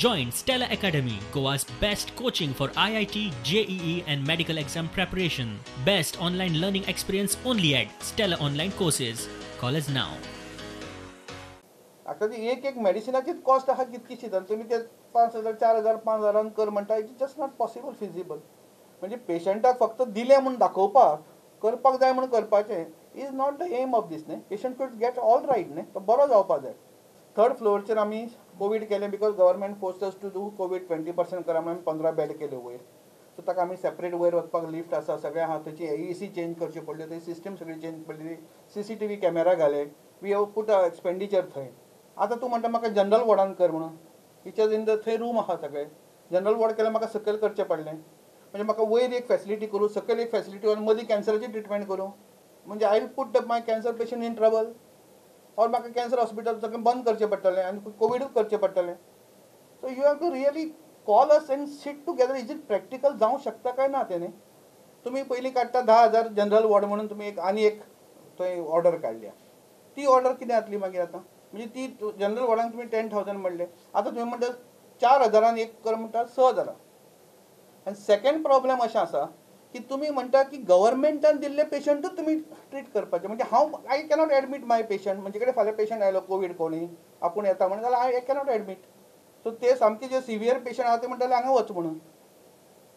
Join Stella Academy, Goa's best coaching for IIT, JEE and medical exam preparation. Best online learning experience only at Stella Online Courses. Call us now. आतां ती एक एक मेडिसिनाचीच cost आहा कितकीशीच आनी तुमी ते 5,000 4,000 5,000 कर म्हणटा, it is just not possible, feasible. म्हणजे पेशंटाक फक्त दिलें म्हूण दाखोवपाक करपाक जाय म्हूण करपाचें is not the aim of this न्ही. Patient should get all right न्ही, तो बरो जावपा जाय. थर्ड फ्लोरचेर आमी कोवीड केलें because government forced us to do COVID 20% करा म्हणून आमी 15 बेड केले वयर. सो ताका आमी सेपरेट वयर वचपाक लिफ्ट आसा, सगळें आहा. थंयची ए सी चेंज करची पडली, थंय सिस्टम सगळी चेंज पडली, CCTV camera घाले, we have put a expenditure थंय. आतां तूं म्हणटा म्हाका जनरल वॉर्डान कर म्हणून, which is in the थंय रूम आहा सगळे. जनरल वॉर्ड केल्यार म्हाका सकयल करचें पडलें, म्हणजे म्हाका वयर एक फॅसिलिटी करूं, सकयल एक फॅसिलिटी आनी मदीं कॅन्सराची ट्रिटमेंट करूं, म्हणजे I will put the my cancer patient in trouble or म्हाका कॅन्सर हॉस्पिटल सगळें बंद करचें पडटलें आनी कोविडूच करचें पडटलें. So you have to really call us and sit together, is it practical जावंक शकता काय ना तें न्ही. तुमी पयलीं काडटा 10,000 जनरल वॉर्ड म्हणून, तुमी एक आनी एक थंय ऑर्डर काडल्या, ती ऑर्डर कितें जातली मागीर आतां? म्हणजे ती जनरल वॉर्डांक तुमी 10,000 म्हणले, आतां तुमी म्हणटा 4,000 एक कर म्हणटा 6,000. आनी सेकंड प्रॉब्लम अशें आसा की तुमी म्हणटा की गव्हर्मेंटान दिल्ले पेशंटूच तुमी ट्रीट करपाचे. म्हणजे हांव I cannot admit my patient, म्हजे कडेन फाल्यां पेशंट आयलो कोवीड कोणी आपूण येता म्हणून जाल्यार I cannot admit. सो ते सामके जे सिवियर पेशंट आहा ते म्हणटाले हांगा वच म्हणून.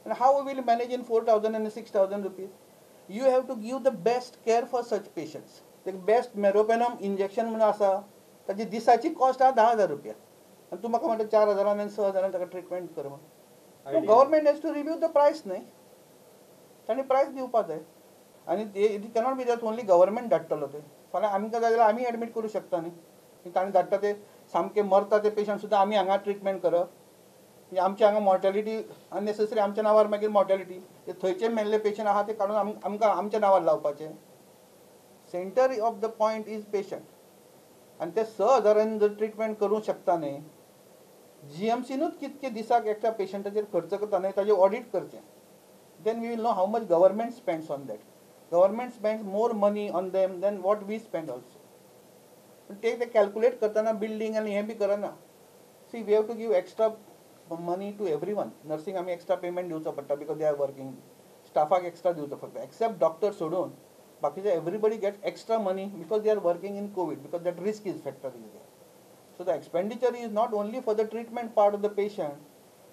आनी how will manage in 4,000 आनी 6,000 rupees? You have to give the best care for such patients. ते बेस्ट मेरोपेनम इंजेक्शन म्हणून आसा, ताजी दिसाची कॉस्ट आहा 10,000 रुपया आनी तूं म्हाका म्हणटा 4,000 आनी 6,000 ताका ट्रिटमेंट कर म्हणून. Government has to review the price न्ही, तांणी प्रायस दिवपा जाय. आनी it cannot be that only government धाडटलो ते, फाल्यां आमकां जाय जाल्यार आमी एडमीट करूं शकता न्ही. तांणी धाडटा ते सामके मरता ते पेशंट सुद्दां आमी हांगा ट्रिटमेंट करप, म्हणजे आमच्या हांगा मॉर्टेलिटी अननेसेसरी, आमच्या नांवार मागीर मॉर्टेलिटी, ते थंयचे मेल्ले पेशंट आहा ते काडून आमकां आमच्या नांवार लावपाचे. Centre of the point is patient. आनी ते 6,000 जर ट्रिटमेंट करूंक शकता न्ही, जीएमसीनूच कितके दिसाक एकट्या पेशंटाचेर खर्च करता न्ही ताजें ऑडीट करचें. Then we will know how much government spends on that. Government spends more money on them than what we spend also. पण ते ते कॅल्क्युलेट करतना बिल्डींग आनी हें बी करना. See, we have to give extra money to every one. Nursing आमी extra payment दिवचो पडटा because they are working, स्टाफाक एक्स्ट्रा दिवचो पडटा, एक्सेप्ट डॉक्टर सोडून बाकीचे everybody get extra money because they are working in COVID, because that risk is factor is there. So the expenditure is not only for the treatment part of the patient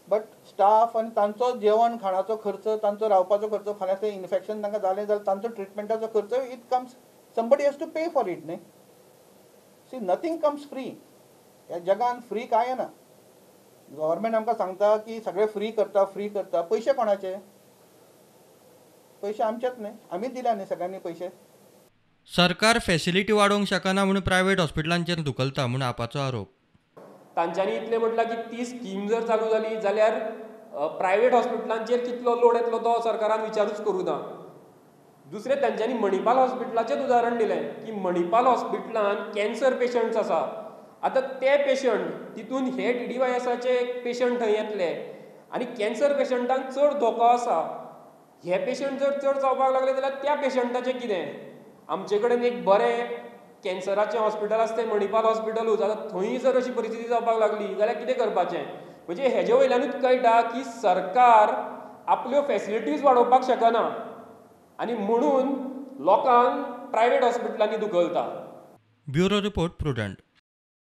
but staff आनी तांचो जेवण खाणाचो खर्च, तांचो रावपाचो खर्च, फाल्यां तें infection तांकां जालें जाल्यार तांचो ट्रिटमेंटाचो खर्च, it comes, somebody has to pay for it न्ही. See, nothing comes free. ह्या जगान फ्री कांय ना. गव्हर्मेंट आमकां सांगता की सगळें फ्री करता, फ्री करता, पयशे कोणाचे? पयशे आमचेच न्ही, आमी दिल्या न्ही सगळ्यांनी पयशे. सरकार फॅसिलिटी वाडोवंक शकना म्हणून प्रायव्हेट हॉस्पिटलांचेर धुकलता म्हूण आपाचो आरोप. तांच्यांनी इतलें म्हटलां की ती स्कीम जर चालू जाली जाल्यार प्रायवेट हॉस्पिटलांचेर कितलो लोड येतलो तो सरकारान विचारूच करूं ना. दुसरें, तांच्यांनी मणिपाल हॉस्पिटलाचेंच उदाहरण दिलें की मणिपाल हॉस्पिटलान कॅन्सर पेशंट्स आसा. आतां ते पेशंट तितून हे टीडीवायएसाचे पेशंट थंय येतले आनी कॅन्सर पेशंटांक चड धोको आसा. हे पेशंट जर चड जावपाक लागले जाल्यार त्या पेशंटाचें कितें? आमचे कडेन एक बरें कॅन्सराचें हॉस्पिटल आसा तें मणिपाल हॉस्पिटलूच. आतां थंय जर अशी परिस्थिती जावपाक लागली जाल्यार कितें करपाचें? म्हणजे हेजे वयल्यानूच कळटा की सरकार आपल्यो फॅसिलिटीज वाडोवपाक शकना आनी म्हणून लोकांक प्रायवेट हॉस्पिटलांनी धुकलता. Bureau report, Prudent.